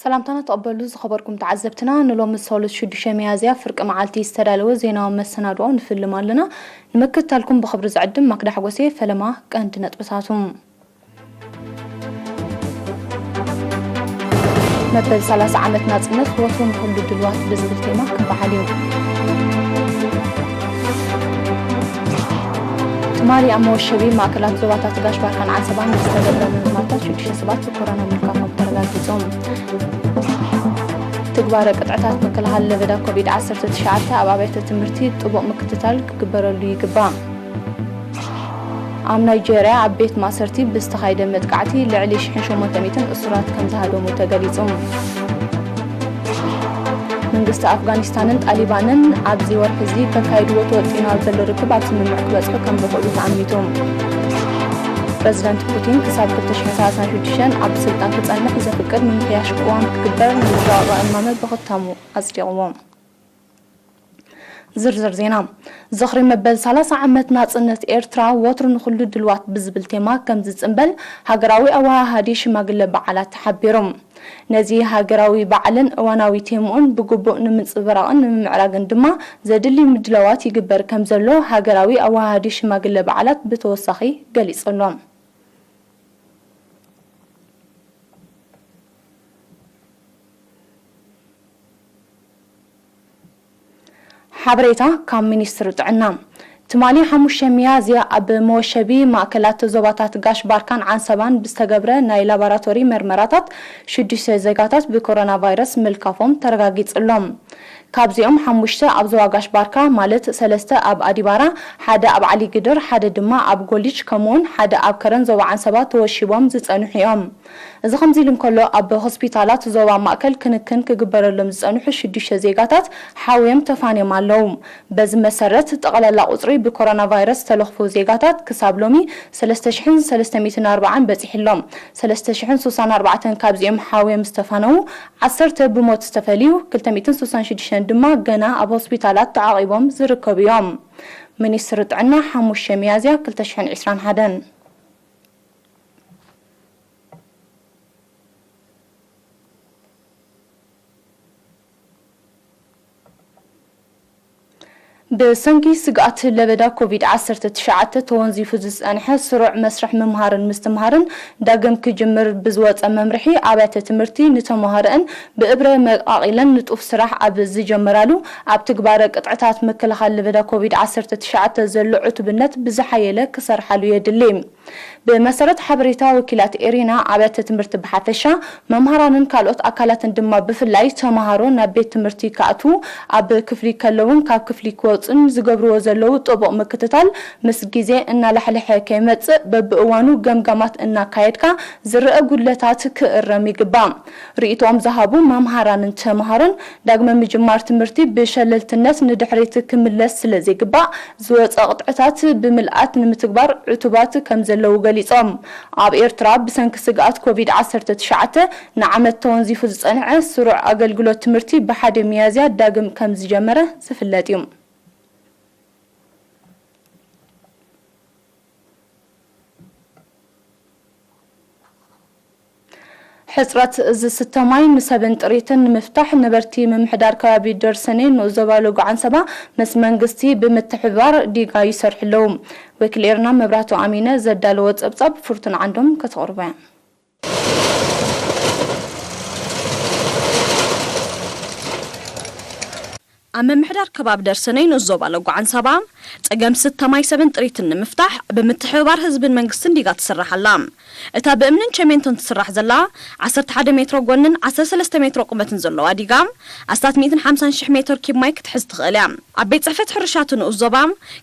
ሰላምታና ተቐበሉ ዝኸበርኩም ተዓዘብትና፣ ንሎሚ ሰሉስ ሽዱሽተ ሚያዝያ ፍርቂ መዓልቲ ዝተዳለወ ዜናዊ መሰናድኦ ንፍልም ኣለና። ንምክትታልኩም ብኽብሪ ዝዕድም ማክዳ ሓጎሴ። ፈለማ ቀንዲ ነጥብታቱ። መበል ሰላሳ ዓመት ናጽነት ወትሩ ንኹሉ ድልዋት ብዝብል ቴማ ክበዓል እዩ። ትማሊ ኣብ መወሸቢ ማእከላት ዞባታት ጋሽ ባርካን ዓንሰባን ዝተገብረ ምምርማርታት ሽዱሽተ ሰባት ብኮሮና ምልካፎም ተረጋጊጾም። ትግባረ ቅጥዕታት ምክልኻል ለበዳ ኮቪድ ዓሰርተ ትሽዓተ ኣብ ኣብያተ ትምህርቲ ጥቡቕ ምክትታል ክግበረሉ ይግባእ። ኣብ ናይጀርያ ኣብ ቤት ማእሰርቲ ብዝተኻየደ መጥቃዕቲ ልዕሊ ሽሕን ሸሞንተ ሚእትን እሱራት ከም ዝሃደሙ ተገሊጹ። መንግስቲ ኣፍጋኒስታንን ጣሊባንን ኣብዚ ወርሒ እዚ ከካይድዎ ተወጢኑ ኣብ ዘሎ ርክብ ኣብ ስምምዕ ክበጽሑ ከም ዝኽእሉ ተኣሚቱ። ፕረዚደንት ፑቲን ክሳብ ክልተ ሽሕን ሰላሳን ሽዱሽተ ኣብ ስልጣን ክጸንሕ ዘፍቅድ ምምሕያሽ ቅዋም ክግበር ንዝረቐቐ እማመ ብኽታሙ ኣጽዲቕዎ። ዝርዝር ዜና። ዝኽሪ መበል ሰላሳ ዓመት ናጽነት ኤርትራ ወትሩ ንኹሉ ድልዋት ብዝብል ቴማ ከም ዝጽንበል ሃገራዊ ኣወሃሃዲ ሽማግለ በዓላት ተሓቢሩ። ነዚ ሃገራዊ በዓልን እዋናዊ ቴምኡን ብግቡእ ንምንጽብራቕን ንምምዕራግን ድማ ዘድሊ ምድላዋት ይግበር ከም ዘሎ ሃገራዊ ኣወሃሃዲ ሽማግለ በዓላት ብተወሳኺ ገሊጹ ኣሎ። ሓበሬታ ካብ ሚኒስትሪ ጥዕና። ትማሊ ሓሙሽተ ሚያዝያ ኣብ መወሸቢ ማእከላት ዞባታት ጋሽ ባርካን ዓንሰባን ብዝተገብረ ናይ ላቦራቶሪ መርመራታት ሽዱሽተ ዜጋታት ብኮሮና ቫይረስ ምልካፎም ተረጋጊጹሎም። ካብዚኦም ሓሙሽተ ኣብ ዞባ ጋሽ ባርካ፣ ማለት ሰለስተ ኣብ ኣዲባራ፣ ሓደ ኣብ ዓሊ ግድር፣ ሓደ ድማ ኣብ ጎሊጅ፣ ከምኡውን ሓደ ኣብ ከረን ዞባ ዓንሰባ ተወሺቦም ዝጸንሑ እዮም። እዚ ከምዚ ኢሉ እንከሎ፣ ኣብ ሆስፒታላት ዞባ ማእከል ክንክን ክግበረሎም ዝጸንሑ ሽዱሽተ ዜጋታት ሓውዮም ተፋንዮም ኣለዉ። በዚ መሰረት፣ ጠቕላላ ቁጽሪ ብኮሮና ቫይረስ ዝተለኽፉ ዜጋታት ክሳብ ሎሚ ሰለስተ ሽሕን ሰለስተ ሚእትን ኣርባዓን በጺሑ ኣሎ። ሰለስተ ሽሕን ስሳን ኣርባዕተን ካብዚኦም ሓውዮም ዝተፋነዉ፣ ዓሰርተ ብሞት ዝተፈልዩ፣ ክልተ ሚእትን ስሳን ሽዱሽተን ድማ ገና ኣብ ሆስፒታላት ተዓቒቦም ዝርከቡ እዮም። ሚኒስትሪ ጥዕና፣ ሓሙሽተ ሚያዝያ ክልተ ሽሕን ዕስራን ሓደን። ብሰንኪ ስግኣት ለበዳ ኮቪድ ዓሰርተ ትሽዓተ ተወንዚፉ ዝጸንሐ ስሩዕ መስርሕ ምምሃርን ምስትምሃርን ዳግም ክጅምር ብዝወጸ መምርሒ፣ ኣብያተ ትምህርቲ ንተመሃሮኣን ብእብረ መቓቒለን ንጡፍ ስራሕ ኣብ ዝጀመራሉ፣ ኣብ ትግባረ ቅጥዕታት ምክልኻል ለበዳ ኮቪድ ዓሰርተ ትሽዓተ ዘሎ ዕቱብነት ብዝሓየለ ክሰርሓሉ የድሊ። ብመሰረት ሓበሬታ ወኪላት ኤሪና፣ ኣብያተ ትምህርቲ ብሓፈሻ፣ መምሃራንን ካልኦት ኣካላትን ድማ ብፍላይ ተመሃሮ ናብ ቤት ትምህርቲ ክኣትዉ፣ ኣብ ክፍሊ ከለውን ካብ ክፍሊ ክወጹን ዝገብርዎ ዘለዉ ጥቡቕ ምክትታል፣ ምስ ግዜ እናላሕለሐ ከይመጽእ፣ በብእዋኑ ገምጋማት እናካየድካ ዝረኣ ጉድለታት ክእረም ይግባእ። ርእይቶኦም ዝሃቡ መምሃራንን ተመሃሮን፣ ዳግመ ምጅማር ትምህርቲ ብሸለልትነት ንድሕሪት ክምለስ ስለ ዘይግባእ፣ ዝወጸ ቅጥዕታት ብምልኣት ንምትግባር ዕቱባት ከም ዘለዉ ገሊጾም። ኣብ ኤርትራ ብሰንኪ ስግኣት ኮቪድ ዓሰርተ ትሽዓተ ንዓመት ተወንዚፉ ዝጸንሐ ስሩዕ ኣገልግሎት ትምህርቲ ብሓደ ሚያዝያ ዳግም ከም ዝጀመረ ዝፍለጥ እዩ። ሕጽረት ዝስተ ማይ ንሰብን ጥሪትን ንምፍታሕ ነበርቲ ምምሕዳር ከባቢ ደርሰኔ ንኡስ ዞባ ሎጎ ዓንሰባ ምስ መንግስቲ ብምትሕብባር ዲጋ ይሰርሑ ኣለዉ። ወኪል ኤርና መብራህቱ ኣሚነ ዘዳለዎ ጸብጻብ ፍርቱን ዓንዶም ከተቕርቦ እያ። ኣብ ምምሕዳር ከባቢ ደርሰነይ ንኡስ ዞባ ሎጎ ዓንሰባ፣ ጸገም ስተ ማይ ሰብን ጥሪትን ንምፍታሕ ብምትሕብባር ህዝብን መንግስትን ዲጋ ትስራሕ ኣላ። እታ ብእምንን ቸሜንቶን ትስራሕ ዘላ ዓሰርተ ሓደ ሜትሮ ጎንን ዓሰርተ ሰለስተ ሜትሮ ቁመትን ዘለዋ ዲጋ፣ ኣስታት ሚእትን ሓምሳን ሽሕ ሜትር ኪብ ማይ ክትሕዝ ትኽእል እያ። ኣብ ቤት ጽሕፈት ሕርሻ እቲ ንኡስ ዞባ፣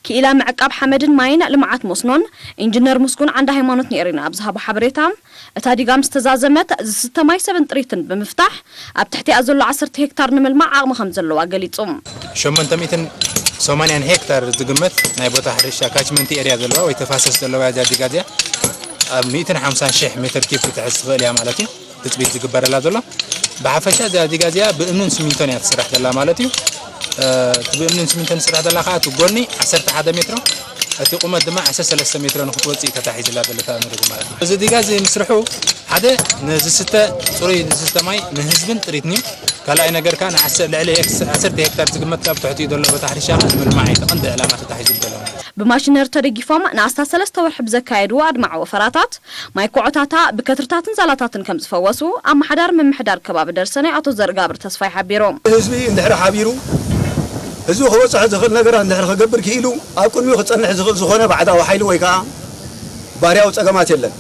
ክኢላ ምዕቃብ ሓመድን ማይን ልምዓት መስኖን ኢንጂነር ምስጉን ዓንደ ሃይማኖት ንኤሪና ኣብ ዝሃቦ ሓበሬታ፣ እታ ዲጋ ምስ ተዛዘመት፣ ዝስተ ማይ ሰብን ጥሪትን ብምፍታሕ፣ ኣብ ትሕቲኣ ዘሎ ዓሰርተ ሄክታር ንምልማዕ ዓቕሚ ከም ዘለዋ ገሊጹ። ሸሞንተ ሚእትን ሰማንያን ሄክታር ዝግመት ናይ ቦታ ሕርሻ ካችመንት ኤርያ ዘለዋ ወይ ተፋሰስ ዘለዋ እያ እዚኣ ዲጋ እዚኣ። ኣብ ሚእትን ሓምሳን ሽሕ ሜትር ኪብ ክትሕዝ ትኽእል እያ ማለት እዩ። ትጽቢት ዝግበረላ ዘሎ። ብሓፈሻ እዚኣ ዲጋ እዚኣ ብእምንን ሲሚንቶን እያ ትስራሕ ዘላ ማለት እዩ። እ፣ እቲ ብእምንን ሲሚንቶን ትስራሕ ዘላ ከኣ እቲ ጎኒ ዓሰርተ ሓደ ሜትሮ፣ እቲ ቁመት ድማ ዓሰርተ ሰለስተ ሜትሮ ንክትወፅእ እዩ ተታሒዝላ ዘሎ እታ መደብ ማለት እዩ። እዚ ዲጋ እዚ ምስርሑ ሓደ ንዝስተ ፅሩይ ዝስተ ማይ ንህዝብን ጥሪትን እዩ። ካልኣይ ነገር ከዓ ንዓሰርተ ልዕሊ ኤክስ ዓሰርተ ሄክታር ዝግመት ካብ ትሕቲኡ ዘሎ ቦታ ሕርሻ ንምልማዕ እዩ እቲ ቀንዲ ዕላማ ተታሒዙ ዘሎ ማለት እዩ። ብማሽነሪ ተደጊፎም ንኣስታት ሰለስተ ወርሒ ብዘካየድዎ ኣድማዒ ወፈራታት ማይ ኮዖታታ ብከትርታትን ዛላታትን ከም ዝፈወሱ ኣመሓዳሪ ምምሕዳር ከባቢ ደርሰናይ ኣቶ ዘርጋብር ተስፋይ ሓቢሩ። ህዝቢ እንድሕር ሓቢሩ፣ ህዝቢ ክበፅሖ ዝኽእል ነገራት እንድሕር ክገብር ክኢሉ፣ ኣብ ቅድሚኡ ክፀንሕ ዝኽእል ዝኾነ ባዕዳዊ ሓይሊ ወይ ከዓ ባርያዊ ፀገማት የለን።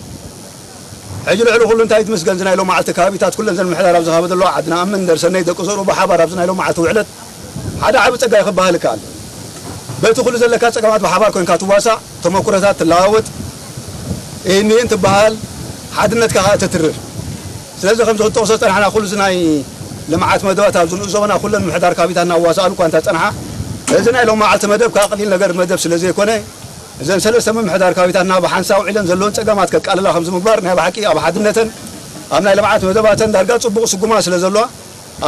ሕጂ ልዕሊ ኩሉ እንታይ ትምስገን፣ እዚ ናይ ሎም መዓልቲ ከባቢታት ኩለን ዘን ምሕዳር ኣብዚ ከባቢ ዘለዋ ዓድና ኣምን ደርሰነይ ደቂ ዘርኡ ብሓባር ኣብዚ ናይ ሎም መዓልቲ ውዕለት ሓደ ዓቢ ጸጋ እዩ ክበሃል ይከኣል። በቲ ኩሉ ዘለካ ጸገማት ብሓባር ኮንካ ትዋሳእ፣ ተመኩሮታት ትለዋወጥ፣ እህን ትበሃል፣ ሓድነትካ ከኣ ተትርር። ስለዚ ከምዚ ክትጠቕሶ ዝጸናሕና ኩሉ እዚ ናይ ልምዓት መደባት ኣብዚ ንኡስ ዘበና ኩለን ምሕዳር ከባቢታት እናዋሳኣሉ እኳ እንተጸንሓ፣ እዚ ናይ ሎም መዓልቲ መደብ ከኣ ቀሊል ነገር መደብ ስለ ዘይኮነ፣ እዘን ሰለስተ ምምሕዳር ከባቢታትና ብሓንሳብ ውዒለን ዘለወን ጸገማት ከቃልላ ከምዚ ምግባር ናይ ብሓቂ ኣብ ሓድነተን ኣብ ናይ ልምዓት መደባተን ዳርጋ ጽቡቕ ስጉማ ስለ ዘለዋ፣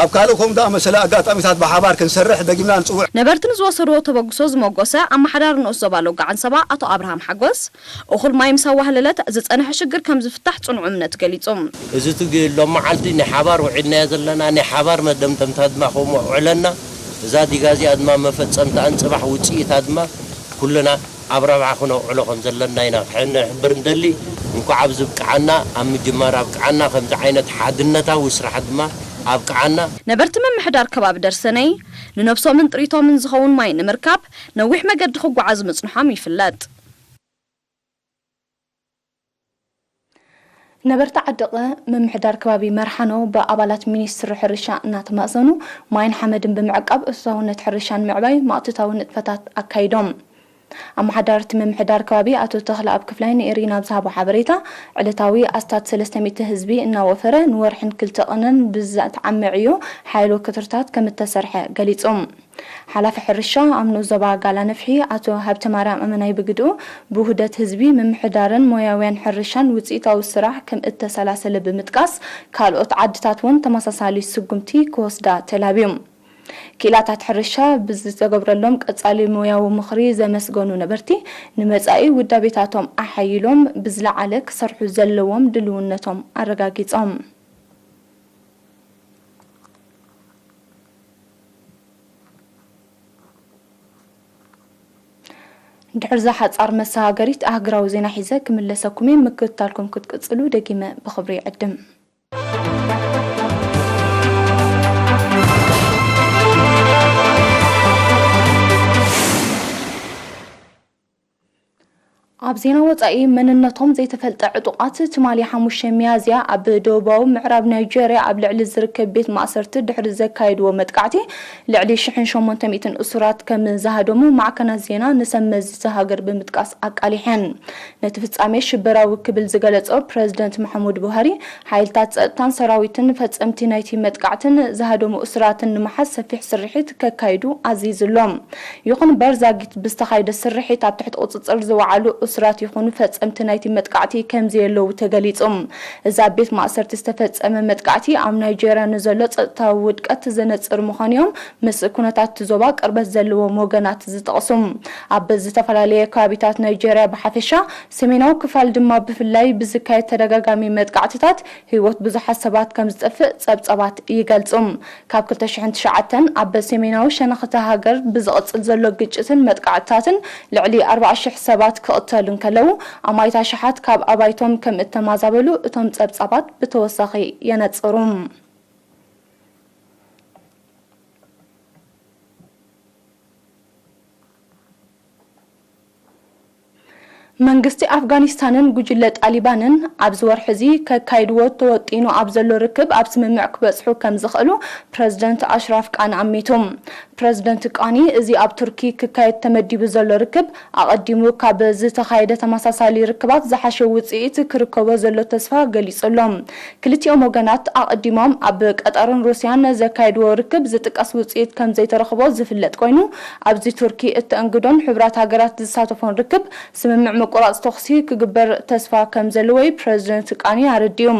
ኣብ ካልእ ከምኡ ዝኣመሰለ ኣጋጣሚታት ብሓባር ክንሰርሕ ደጊምና ንጽውዕ። ነበርቲ ንዝወሰድዎ ተበግሶ ዝመጎሰ ኣመሓዳሪ ንኡስ ዞባ ሎጋ ዓንሰባ ኣቶ ኣብርሃም ሓጎስ፣ እኹል ማይ ምስ ኣዋህለለት ዝጸንሐ ሽግር ከም ዝፍታሕ ጽኑዕ እምነት ገሊጹ። እዚ ትግ ሎም መዓልቲ ናይ ሓባር ውዒልናዮ ዘለና ናይ ሓባር መደምደምታ ድማ ከምኡ ኣውዕለና። እዛ ዲጋ እዚኣ ድማ መፈጸምታኣን ጽባሕ ውጽኢታ ድማ ኩልና ኣብ ረብዓ ክነውዕሎ ከም ዘለና ኢና ክሕን-፣ ንሕብር እንደሊ። እንኳዕ ኣብዚ ብቅዓና፣ ኣብ ምጅማር ኣብቅዓና፣ ከምዚ ዓይነት ሓድነታዊ ስራሕ ድማ ኣብቅዓና። ነበርቲ ምምሕዳር ከባቢ ደርሰነይ ንነብሶምን ጥሪቶምን ዝኸውን ማይ ንምርካብ ነዊሕ መገዲ ክጓዓዙ ምጽንሖም ይፍለጥ። ነበርቲ ዓዲ ቕ ምምሕዳር ከባቢ መርሓኖ ብኣባላት ሚኒስትሪ ሕርሻ እናተማእዘኑ ማይን ሓመድን ብምዕቃብ እቶታውነት ሕርሻ ንምዕባይ ማእቶታዊ ንጥፈታት ኣካይዶም። ኣመሓዳሪ እቲ ምምሕዳር ከባቢ ኣቶ ተኽለኣብ ክፍላይ ንኤሪና ኣብ ዝሃቦ ሓበሬታ፣ ዕለታዊ ኣስታት ሰለስተ ሚእቲ ህዝቢ እናወፈረ ንወርሕን ክልተ ቕነን ብዝተዓመ ዕዮ ሓይሎ ክትርታት ከም እተሰርሐ ገሊጹ። ሓላፊ ሕርሻ ኣብ ንኡስ ዞባ ጋላ ነፍሒ ኣቶ ሃብተማርያም ኣመናይ ብግድኡ፣ ብውህደት ህዝቢ ምምሕዳርን ሞያውያን ሕርሻን ውፅኢታዊ ስራሕ ከም እተሰላሰለ ብምጥቃስ፣ ካልኦት ዓድታት እውን ተመሳሳሊ ስጉምቲ ክወስዳ ተላብዩ። ክኢላታት ሕርሻ ብዝተገብረሎም ቀፃሊ ሞያዊ ምኽሪ ዘመስገኑ ነበርቲ፣ ንመፃኢ ውዳቤታቶም ኣሓይሎም ብዝለዓለ ክሰርሑ ዘለዎም ድልውነቶም ኣረጋጊፆም። ድሕሪ እዛ ሓጻር መሰጋገሪት ኣህጉራዊ ዜና ሒዘ ክምለሰኩም እየ። ምክትታልኩም ክትቅጽሉ ደጊመ ብኽብሪ ይዕድም። ኣብ ዜና ወጻኢ፣ መንነቶም ዘይተፈልጠ ዕጡቓት ትማሊ ሓሙሽተ ሚያዝያ ኣብ ደቡባዊ ምዕራብ ናይጄርያ ኣብ ልዕሊ ዝርከብ ቤት ማእሰርቲ ድሕሪ ዘካየድዎ መጥቃዕቲ፣ ልዕሊ ሽሕን ሸሞንተ ሚእትን እሱራት ከም ዝሃደሙ ማዕከናት ዜና ንሰብ መዚ እታ ሃገር ብምጥቃስ ኣቃሊሐን። ነቲ ፍጻሜ ሽበራዊ ክብል ዝገለጾ ፕረዚደንት መሓሙድ ቡሃሪ፣ ሓይልታት ጸጥታን ሰራዊትን ፈጸምቲ ናይቲ መጥቃዕትን ዝሃደሙ እሱራትን ንምሓዝ ሰፊሕ ስርሒት ከካይዱ ኣዚዙ ኣሎ። ይኹን እምበር፣ ዛጊት ብዝተኻየደ ስርሒት ኣብ ትሕቲ ቁጽጽር ዝወዓሉ እሱራት ይኹኑ ፈጸምቲ ናይቲ መጥቃዕቲ ከም ዘየለዉ ተገሊጹ። እዚ ኣብ ቤት ማእሰርቲ ዝተፈጸመ መጥቃዕቲ ኣብ ናይጄርያ ንዘሎ ጸጥታዊ ውድቀት ዘነጽር ምዃኑ እዮም ምስ ኩነታት እቲ ዞባ ቅርበት ዘለዎም ወገናት ዝጠቕሱ። ኣብ ዝተፈላለየ ከባቢታት ናይጄርያ ብሓፈሻ፣ ሰሜናዊ ክፋል ድማ ብፍላይ ብዝካየድ ተደጋጋሚ መጥቃዕትታት ህይወት ብዙሓት ሰባት ከም ዝጠፍእ ጸብጻባት ይገልጹ። ካብ ክልተ ሽሕን ትሽዓተን ኣብ ሰሜናዊ ሸነኽ እታ ሃገር ብዝቕጽል ዘሎ ግጭትን መጥቃዕትታትን ልዕሊ ኣርባዓ ሽሕ ሰባት ክቕተሉ እንከለዉ፣ ኣማኢት ኣሽሓት ካብ ኣባይቶም ከም እተማዛበሉ እቶም ጸብጻባት ብተወሳኺ የነጽሩ። መንግስቲ ኣፍጋኒስታንን ጉጅለ ጣሊባንን ኣብዚ ወርሒ እዚ ከካይድዎ ተወጢኑ ኣብ ዘሎ ርክብ ኣብ ስምምዕ ክበጽሑ ከም ዝኽእሉ ፕረዚደንት ኣሽራፍ ቃኒ ኣሚቱ። ፕረዚደንት ቃኒ፣ እዚ ኣብ ቱርኪ ክካየድ ተመዲቡ ዘሎ ርክብ ኣቐዲሙ ካብ ዝተኻየደ ተመሳሳሊ ርክባት ዝሓሸ ውጽኢት ክርከቦ ዘሎ ተስፋ ገሊጹ ኣሎ። ክልቲኦም ወገናት ኣቐዲሞም ኣብ ቀጠርን ሩስያን ዘካየድዎ ርክብ ዝጥቀስ ውጽኢት ከም ዘይተረኽቦ ዝፍለጥ ኮይኑ፣ ኣብዚ ቱርኪ እተኣንግዶን ሕቡራት ሃገራት ዝሳተፎን ርክብ ስምምዕ ምቁራጽ ተኹሲ ክግበር ተስፋ ከም ዘለዎ እዩ ፕረዚደንት ቃኒ ኣረዲኡ።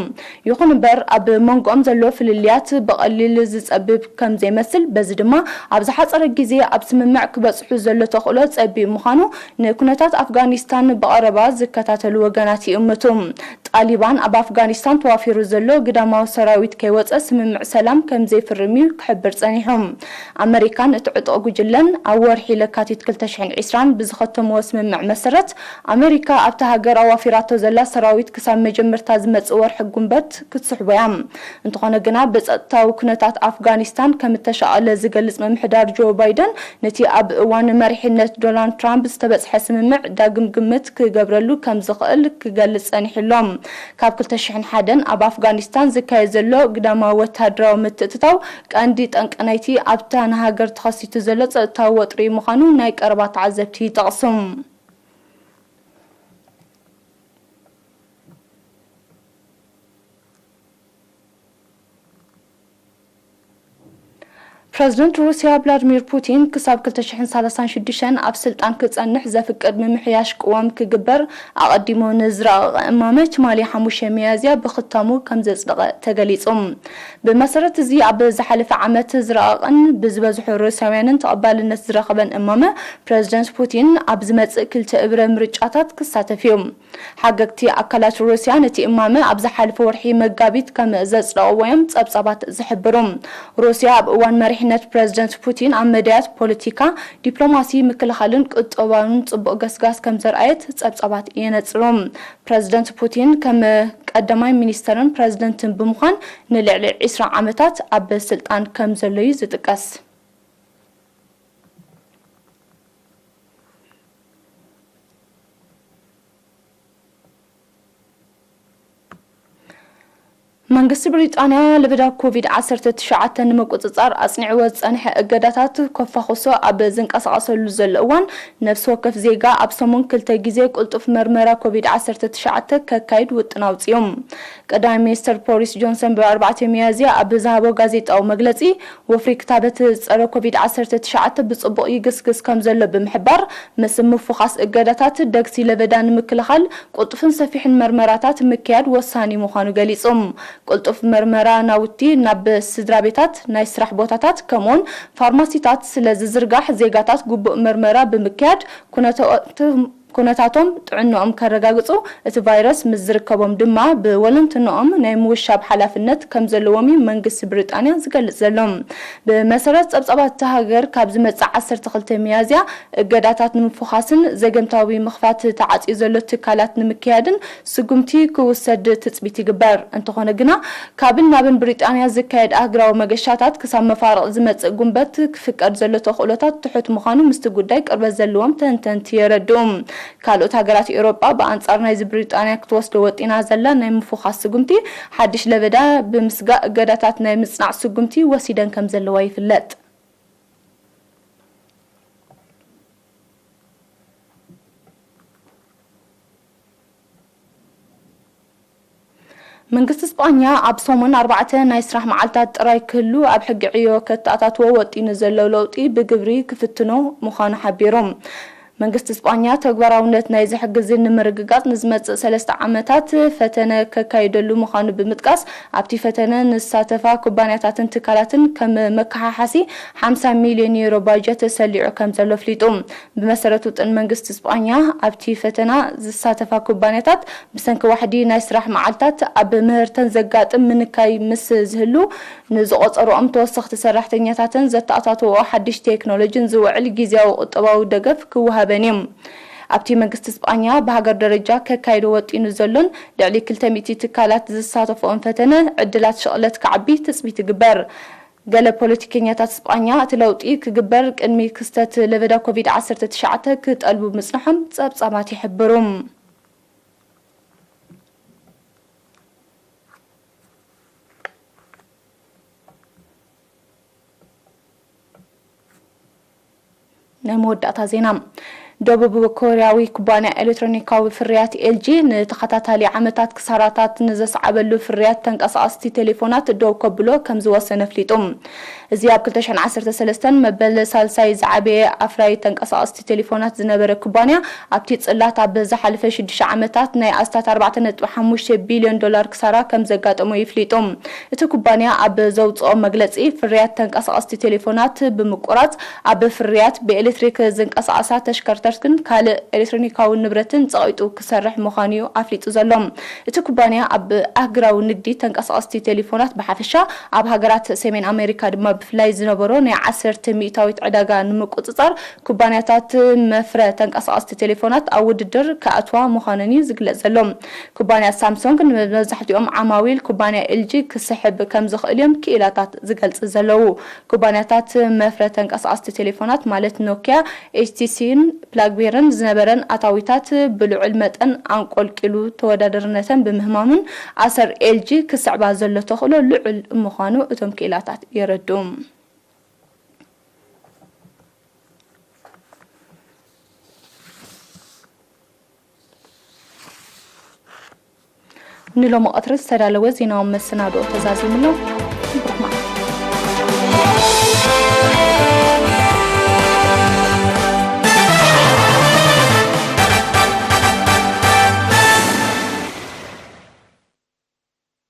ይኹን እምበር፣ ኣብ መንጎኦም ዘሎ ፍልልያት ብቐሊል ዝጸብብ ከም ዘይመስል፣ በዚ ድማ ኣብ ዝሓጸረ ግዜ ኣብ ስምምዕ ክበጽሑ ዘሎ ተኽእሎ ጸቢብ ምዃኑ ንኩነታት ኣፍጋኒስታን ብቐረባ ዝከታተሉ ወገናት ይእምቱ። ጣሊባን ኣብ ኣፍጋኒስታን ተዋፊሩ ዘሎ ግዳማዊ ሰራዊት ከይወጸ ስምምዕ ሰላም ከም ዘይፍርም እዩ ክሕብር ጸኒሑ። ኣመሪካን እቲ ዕጡቕ ጉጅለን ኣብ ወርሒ ለካቲት ክልተ ሽሕን ዕስራን ብዝኸተምዎ ስምምዕ መሰረት፣ ኣመሪካ ኣብታ ሃገር ኣዋፊራቶ ዘላ ሰራዊት ክሳብ መጀመርታ ዝመጽእ ወርሒ ጉንበት ክትስሕቦ እያ። እንተኾነ ግና፣ ብጸጥታዊ ኩነታት ኣፍጋኒስታን ከም እተሻቐለ ዝገልጽ ምምሕዳር ጆ ባይደን፣ ነቲ ኣብ እዋን መሪሕነት ዶናልድ ትራምፕ ዝተበጽሐ ስምምዕ ዳግም ግምት ክገብረሉ ከም ዝኽእል ክገልጽ ጸኒሑ ኣሎ። ካብ ክልተ ሽሕን ሓደን ኣብ ኣፍጋኒስታን ዝካየድ ዘሎ ግዳማዊ ወተሃደራዊ ምትእትታው ቀንዲ ጠንቂ ናይቲ ኣብታ ንሃገር ተኸሲቱ ዘሎ ጸጥታዊ ወጥሪ ምዃኑ ናይ ቀረባ ተዓዘብቲ ይጠቕሱ። ፕረዚደንት ሩስያ ቭላድሚር ፑቲን ክሳብ ክልተ ሽሕን ሰላሳን ሽዱሽተን ኣብ ስልጣን ክጸንሕ ዘፍቅድ ምምሕያሽ ቅዋም ክግበር ኣቐዲሙ ንዝረቐቐ እማመ ትማሊ ሓሙሽተ ሚያዝያ ብኽታሙ ከም ዘጽደቐ ተገሊጹ። ብመሰረት እዚ ኣብ ዝሓለፈ ዓመት ዝረቐቐን ብዝበዝሑ ሩስያውያንን ተቐባልነት ዝረኸበን እማመ ፕረዚደንት ፑቲን ኣብ ዝመጽእ ክልተ እብረ ምርጫታት ክሳተፍ እዩ። ሓገግቲ ኣካላት ሩስያ ነቲ እማመ ኣብ ዝሓለፈ ወርሒ መጋቢት ከም ዘጽደቕዎ እዮም ጸብጻባት ዝሕብሩ። ሩስያ ኣብ እዋን መሪሕነት ፕረዚደንት ፑቲን ኣብ መዳያት ፖለቲካ፣ ዲፕሎማሲ፣ ምክልኻልን ቁጠባውን ጽቡቕ ገስጋስ ከም ዘርኣየት ጸብጻባት የነጽሩ። ፕረዚደንት ፑቲን ከም ቀዳማይ ሚኒስተርን ፕረዚደንትን ብምዃን ንልዕሊ ዕስራ ዓመታት ኣብ ስልጣን ከም ዘሎ እዩ ዝጥቀስ። መንግስቲ ብሪጣንያ ለበዳ ኮቪድ ዓሰርተ ትሽዓተ ንምቁጽጻር ኣጽኒዕዎ ዝጸንሐ እገዳታት ከፋኹሶ ኣብ ዝንቀሳቐሰሉ ዘሎ እዋን፣ ነፍሲ ወከፍ ዜጋ ኣብ ሰሙን ክልተ ግዜ ቅልጡፍ መርመራ ኮቪድ ዓሰርተ ትሽዓተ ከካይድ ውጥን ኣውጺኡ። ቀዳማይ ሚኒስተር ቦሪስ ጆንሰን ብኣርባዕተ ሚያዝያ ኣብ ዝሃቦ ጋዜጣዊ መግለጺ፣ ወፍሪ ክታበት ጸረ ኮቪድ ዓሰርተ ትሽዓተ ብጽቡቕ ይግስግስ ከም ዘሎ ብምሕባር፣ ምስ ምፍዃስ እገዳታት ደግሲ ለበዳ ንምክልኻል ቅልጡፍን ሰፊሕን መርመራታት ምክያድ ወሳኒ ምዃኑ ገሊጹ። ቅልጡፍ መርመራ ናውቲ ናብ ስድራ ቤታት፣ ናይ ስራሕ ቦታታት፣ ከምኡውን ፋርማሲታት ስለ ዝዝርጋሕ፣ ዜጋታት ግቡእ መርመራ ብምክያድ ኩነታቶም ኩነታቶም ጥዕንኦም ከረጋግጹ፣ እቲ ቫይረስ ምስ ዝርከቦም ድማ ብወለንትንኦም ናይ ምውሻብ ሓላፍነት ከም ዘለዎም እዩ መንግስቲ ብሪጣንያ ዝገልጽ ዘሎ። ብመሰረት ጸብጻባት እታ ሃገር፣ ካብ ዝመጽእ ዓሰርተ ክልተ ሚያዝያ እገዳታት ንምፍዃስን ዘገምታዊ ምኽፋት ተዓጽዩ ዘሎ ትካላት ንምክያድን ስጉምቲ ክውሰድ ትጽቢት ይግበር። እንተኾነ ግና፣ ካብን ናብን ብሪጣንያ ዝካየድ ኣህጉራዊ መገሻታት ክሳብ መፋርቕ ዝመጽእ ጉንበት ክፍቀድ ዘሎ ተኽእሎታት ትሑት ምዃኑ ምስቲ ጉዳይ ቅርበት ዘለዎም ተንተንቲ የረድኡ። ካልኦት ሃገራት ኤውሮጳ ብኣንጻር ናይዚ ብሪጣንያ ክትወስዶ ወጢና ዘላ ናይ ምፍዃስ ስጉምቲ፣ ሓድሽ ለበዳ ብምስጋእ እገዳታት ናይ ምጽናዕ ስጉምቲ ወሲደን ከም ዘለዋ ይፍለጥ። መንግስቲ ስጳኛ ኣብ ሰሙን ኣርባዕተ ናይ ስራሕ መዓልታት ጥራይ ክህሉ ኣብ ሕጊ ዕዮ ከተኣታትዎ ወጢኑ ዘሎ ለውጢ ብግብሪ ክፍትኖ ምዃኑ ሓቢሩ። መንግስቲ ስጳኛ ተግባራውነት ናይዚ ሕጊ እዚ ንምርግጋጽ ንዝመጽእ ሰለስተ ዓመታት ፈተነ ከካይደሉ ምዃኑ ብምጥቃስ፣ ኣብቲ ፈተነ ንዝሳተፋ ኩባንያታትን ትካላትን ከም መከሓሓሲ ሓምሳ ሚልዮን ዩሮ ባጀት ተሰሊዑ ከም ዘሎ ኣፍሊጡ። ብመሰረት ውጥን መንግስቲ ስጳኛ፣ ኣብቲ ፈተና ዝሳተፋ ኩባንያታት ብሰንኪ ዋሕዲ ናይ ስራሕ መዓልታት ኣብ ምህርተን ዘጋጥም ምንካይ ምስ ዝህሉ፣ ንዝቖጸርኦም ተወሰኽቲ ሰራሕተኛታትን ዘተኣታትወኦ ሓድሽ ቴክኖሎጂን ዝውዕል ግዝያዊ ቁጠባዊ ደገፍ ክወሃበን እዩ። ኣብቲ መንግስቲ ስጳኛ ብሃገር ደረጃ ከካይዶ ወጢኑ ዘሎን ልዕሊ ክልተ ሚእቲ ትካላት ዝሳተፍኦን ፈተነ፣ ዕድላት ሽቕለት ክዓቢ ትጽቢት ይግበር። ገለ ፖለቲከኛታት ስጳኛ፣ እቲ ለውጢ ክግበር ቅድሚ ክስተት ለበዳ ኮቪድ ዓሰርተ ትሽዓተ ክጠልቡ ምጽንሖም ጸብጻባት ይሕብሩ። ናይ መወዳእታ ዜና። ደቡብ ኮርያዊ ኩባንያ ኤሌክትሮኒካዊ ፍርያት ኤልጂ ንተኸታታሊ ዓመታት ክሳራታት ንዘስዓበሉ ፍርያት ተንቀሳቐስቲ ቴሌፎናት ደው ከብሎ ከም ዝወሰነ ኣፍሊጡ። እዚ ኣብ ክልተ ሽሕን ዓሰርተ ሰለስተን መበል ሳልሳይ ዝዓበየ ኣፍራይ ተንቀሳቐስቲ ቴሌፎናት ዝነበረ ኩባንያ፣ ኣብቲ ጽላት ኣብ ዝሓለፈ ሽዱሽተ ዓመታት ናይ ኣስታት ኣርባዕተ ነጥቢ ሓሙሽተ ቢልዮን ዶላር ክሳራ ከም ዘጋጠሞ ይፍሊጡ። እቲ ኩባንያ ኣብ ዘውጽኦ መግለጺ፣ ፍርያት ተንቀሳቐስቲ ቴሌፎናት ብምቁራጽ፣ ኣብ ፍርያት ብኤሌክትሪክ ዝንቀሳቐሳ ተሽከርከርትን ካልእ ኤሌክትሮኒካዊ ንብረትን ጸቒጡ ክሰርሕ ምዃኑ እዩ ኣፍሊጡ ዘሎ። እቲ ኩባንያ ኣብ ኣህጉራዊ ንግዲ ተንቀሳቐስቲ ቴሌፎናት ብሓፈሻ፣ ኣብ ሃገራት ሰሜን ኣሜሪካ ድማ ብፍላይ ዝነበሮ ናይ ዓሰርተ ሚእታዊት ዕዳጋ ንምቁጽጻር፣ ኩባንያታት መፍረ ተንቀሳቐስቲ ቴሌፎናት ኣብ ውድድር ክኣትዋ ምዃነን እዩ ዝግለጽ ዘሎ። ኩባንያ ሳምሶንግ ንመብዛሕትኦም ዓማዊል ኩባንያ ኤልጂ ክስሕብ ከም ዝኽእል እዮም ክኢላታት ዝገልጽ ዘለዉ። ኩባንያታት መፍረ ተንቀሳቐስቲ ቴሌፎናት ማለት ኖኪያ፣ ኤችቲሲን ብላክቤርን ዝነበረን ኣታዊታት ብልዑል መጠን ኣንቆልቂሉ ተወዳዳርነተን ብምህማሙን፣ ኣሰር ኤልጂ ክስዕባ ዘሎ ተኽእሎ ልዑል ምዃኑ እቶም ክኢላታት የረድኡ። ንሎሚ ቀትሪ ዝተዳለወ ዜናዊ መሰናድኦ ተዛዚሙ ኣሎ።